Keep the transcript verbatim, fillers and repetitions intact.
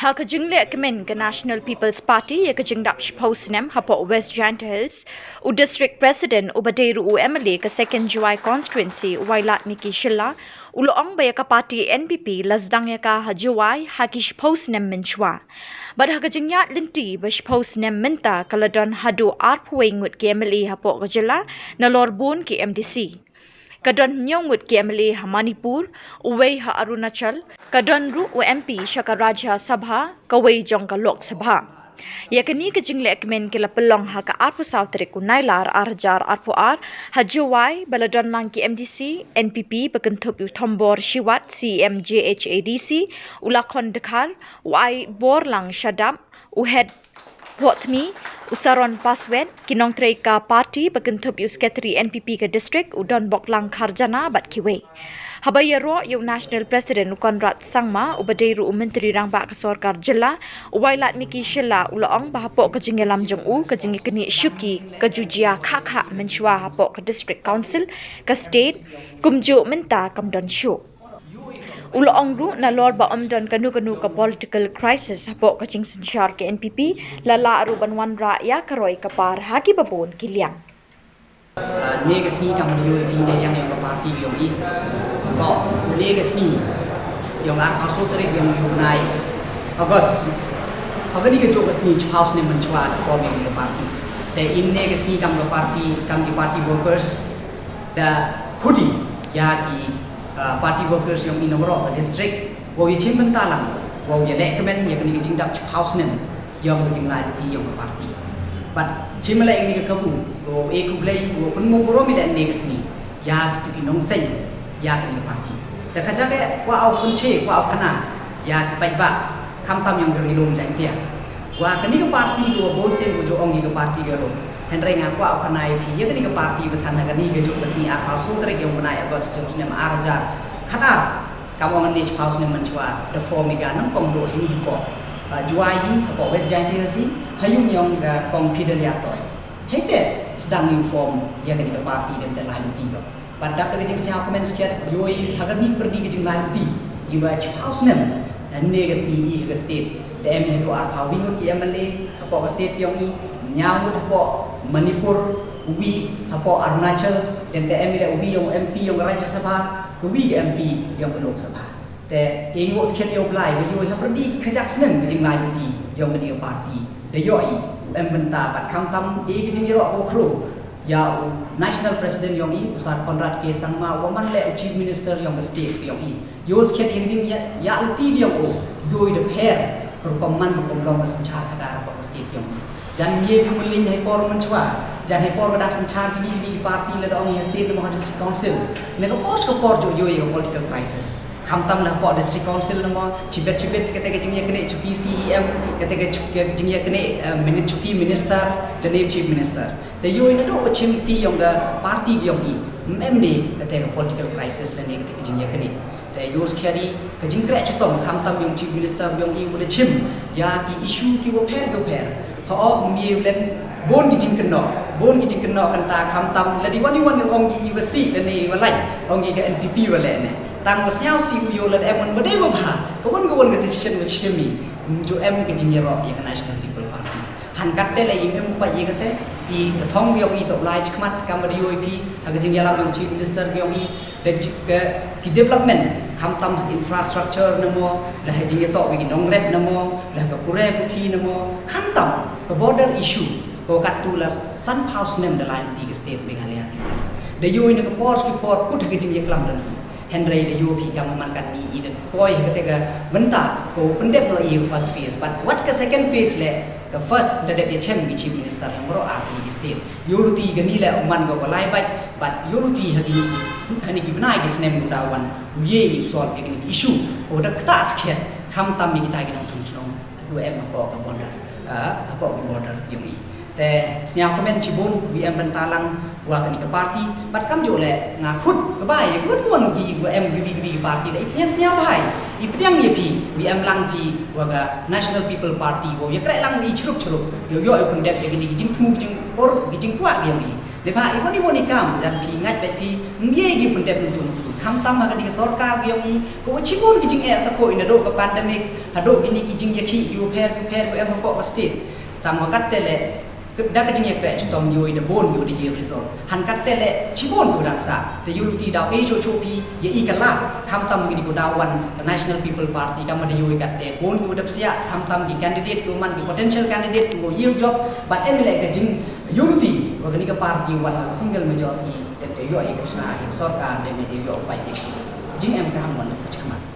Ha ka jingleh kmen ka National People's Party ïa ka jingdap shiphew snem hapoh West Jaintia Hills, u District President uba dei ruh u M L A ka Second Jowai Constituency, u Wailadmiki Shylla, u la ong ba ïa ka party N P P la sdang ïa ka ha Jowai ha ki shiphew snem mynshuwa. Bad ha ka jingïaid lynti ba shiphew snem mynta ka la don haduh arphew wei ngut ki M L A hapoh ka jylla, nalor bun ki M D C. Ka don hynñiew ngut ki M L A ha Manipur, uwei ha Arunachal, ka don ruh u M P sha ka Rajya Sabha, kawei jong ka Lok Sabha. Ïa kane ka jingleh kmen ki la pynlong ha ka arphew saw tarik u Nailar ar hajar arphew ar, ha Jowai, ba la don lang ki M D C, N P P, ba kynthup ïa u Thombor Shiwat, C E M J H A D C, u Lakhon Dkhar, u Aiborlang Shadap, u Head Pohthmi, u Saron Paswet, ki nongtrei ka party ba kynthup ïa u Secretary N P P ka district, u Donboklang Kharjana bad kiwei. Haba ïaroh ïa u National President u Conrad Sangma, uba dei ruh u Myntri Rangbah ka Sorkar Jylla, u Wailadmiki Shylla, u la ong ba hapoh ka jingïalam jong u, ka jingïaknieh shuki ka ju jia khah khah mynshuwa hapoh ka District Council, ka state, kumjuh mynta kam don shuh. U la ong ruh nalor ba ym don kano kano ka political crisis hapoh ka jingsynshar ka N P P, la lah ruh ban wanrah ïa ka roi ka par ha kiba bun ki liang. Ah, ne ka sngi kam dei ïoh ïa ka liang ïa ka party ïong i. To, ne ka sngi ïong arphew saw tarik ïong u bnai August. Ha kane ka juh ka sngi shiphew snem mynshuwa da form ïa ka party. Te ine ka sngi kam ka party, kam ki party workers da khudi ïa ki, ah, party workers ïong i na baroh ka district. Wow ïa chim bynta lang, wow ïa leh kmen ïa kane ka jingdap shiphew snem ïong ka jinglai luti ïong ka party. Bad chim leh ïa kane ka kabu, wow e khublei, wow pynmong burom ïa leh ne ka sngi ïa kitu ki nongseng ïa kane ka party. Te ka jaka kwah u pynche, kwah u khana ïa ki paidbah, khamtam ïong ka Ri Lum Jaiñtia. Wa kane ka party ka wa bun sien ka ju ong ïa ka party ka ruh. Hynrei nga kwah u khana ïa phi ïa kane ka party ba than ha kane ka juh ka sngi arphew saw tarik ïong bnai August jong u snem ar hajar khatar. Kam ong ne shiphew snem mynshuwa da form ïa ka nang kong duh hi hapoh, ah, Jowai hi, hapoh West Jaintia Hills hi, ha ïung ïong ka kong Fidelia Toi. Hei te sdang ïa u form ïa kane ka party dem te lai luti ka. Bad dap da ka jingsngew kmen skhiat, ïoi ha kane pyrdi ka jinglai luti. Ïa ba shiphew snem, ne ka sngi i ha ka state. Te em ïa ka arphew wi ngut ki M L A hapoh ka state ïong i, hynñiew ngut hapoh Manipur, wi hapoh Arunachal, dem te em ïa le wi ïong M P ïong Rajya Sabha, ka wi ka M P ïong ka Lok Sabha. Te i nguh skhiat ïa u Blai, ba ïoi ha pyrdi ki khajak snem ka jinglai luti ïong kane ka party. Da ïoh i u em bynta bad khamtam i ka jingïaroh ka khru ïa u National President ïong i, u Sir Conrad K Sangma, u man leh u Chief Minister ïong ka state ïong i. Ïoh skhiat ïa ka jingïa, ïa luti ïong u, ïoi da pher, ka rukom man rukom long ka synshar khadar ka state ïong i. Jan ngi phi mynlin hei por mynshwa, jan hei por ka dak synshar kini kini ki party lada ong i ha state lada ong ha district council. Na ka por ka por ju ïoi ka political crisis. Khamtam la hapoh district council namo, chibet chibet kata ka jingïaknieh chuki C E M, kata ka chu-, ka jingïaknieh, eh, mini-, chuki minister, lane chief minister. Te ïoi naduh u chim ti ïong ka party ïong i, em ne kata ka political crisis lane kata ka jingïaknieh. Te ïoh skhiat i ka jingkreh chitom khamtam ïong chief minister ïong i u da chim ïa ki issue ki wa pher ki wa pher. Hooid, ym ïoh len bun ki jingkynnoh, bun ki jingkynnoh kynta khamtam lada wan i wan ong ki i wa sih lane i wa lait, ong ki ka N P P wa leh ne. Tang wa sñiaw sih u ïoh lada em wan wa dei wa bha, ka wan ka wan ka decision wa shim i, ym ju em ka jingïaroh ïa ka National People Party. Han katte leh i em pat ïa kate, i ka thong ïong i toh lai chikmat, kam wa dei ïoh i phi, ha ka jingïalam ïong chief minister ïong i, da ji-, ka, ki development, khamtam ha infrastructure namo, la ha jingïatoh wi ki nongrep namo, la ha ka pure puthi namo, khamtam ka border issue, ka wa katto la sanphew snem da lai luti ka state Meghalaya. Da ïoh i na ka por ki por kut ha ka jingïaklam da ni. Hynrei da ïoh phi kam man kan ni i da poi ha kate ka bynta, ka wa pyndep noh i first phase. But wat ka second phase leh, ka first da dep ïa chem ki chief minister ïong baroh ar ki state. Ïoh luti ka ni leh u man ka wa lai bad, bad ïoh luti ha kini ki s-, ha kini ki bnai ki snem ka da wan, u ïe i solve ïa kini ki issue. Ka wa da ktah skhiat, khamtam ïa kita ki nongtong chnong, ha ki wa em hapoh ka border, ah, hapoh ka border ïong i. Te sñiaw kmen chibun, wi em bynta lang wa kani ka party, bad kamjooh leh nga khut, ka bai, ka wan ka wan ki, wa em ki wi ki wi ki party, da i pdiang sñiaw bhai, i pdiang ïa phi, wi em lang phi, wa ka National People Party, wa ïa kreh lang i chrup chrup, ïoh ïoh i pyndep ïa kini ki jingthmu ki jingpur, ki jingkwah ki ïong i. Neibhah i wan i wan i kam, jan phi ngait bad phi, ym ye ki pyndep ntu ntu. Khamtam ha kane ka sorkar ka jong i, ka wa chibun ki jingeh ta khoi naduh ka pandemic haduh kine ki jingïakhih ki wa pher ki wa pher ki wa em hapoh ka state. Tang wa katte leh, da ka jingïakhreh chitom yoh i da bun yoh da yoh result. Han katte leh chibun ki wa dang sah. Te yoh luti daw e cho cho pi ya i ka lad. Khamtam kine ki wa daw wan ka National People Party, kam da yoh i katte bun ki wa da psiah, khamtam ki candidate ki wa man ki potential candidate ki wa yoh job. But em leh ka jing yoh luti wa kane ka party wan ka single majority. Te te yoh i ka chna i ka sorkar te me te yoh pai i jing em ka ham wan ka chikmat.